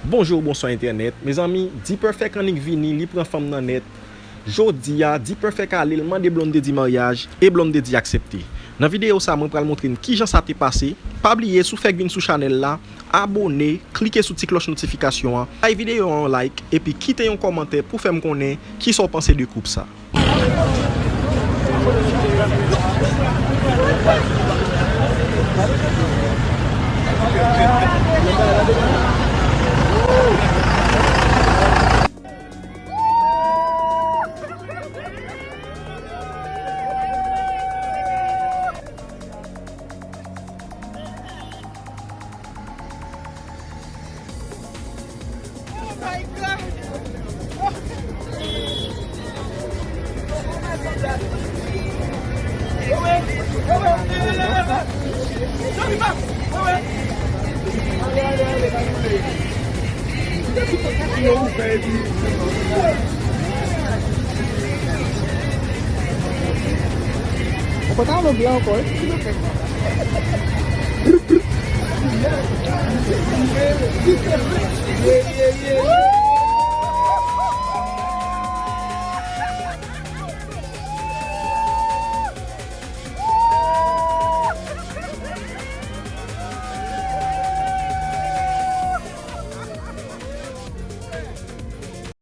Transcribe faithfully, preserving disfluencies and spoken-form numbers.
Bonjou, bonswa entènèt. Mezanmi, D-Perfect annik vini, li pran fanm nan nèt. Jodi a, D-Perfect ale, l mande Blondedy maryaj, e Blondedy aksepte. Nan videyo sa, mwen pral montre n kijan sa te pase. Pa bliye, si w fèk vin sou chanèl la, abòne, klike sou ti klòch notifikasyon an, bay videyo a yon like, epi kite yon kòmantè pou fè m konnen kisa w panse de koup sa. Ou pa ta lòk la ankò, wi.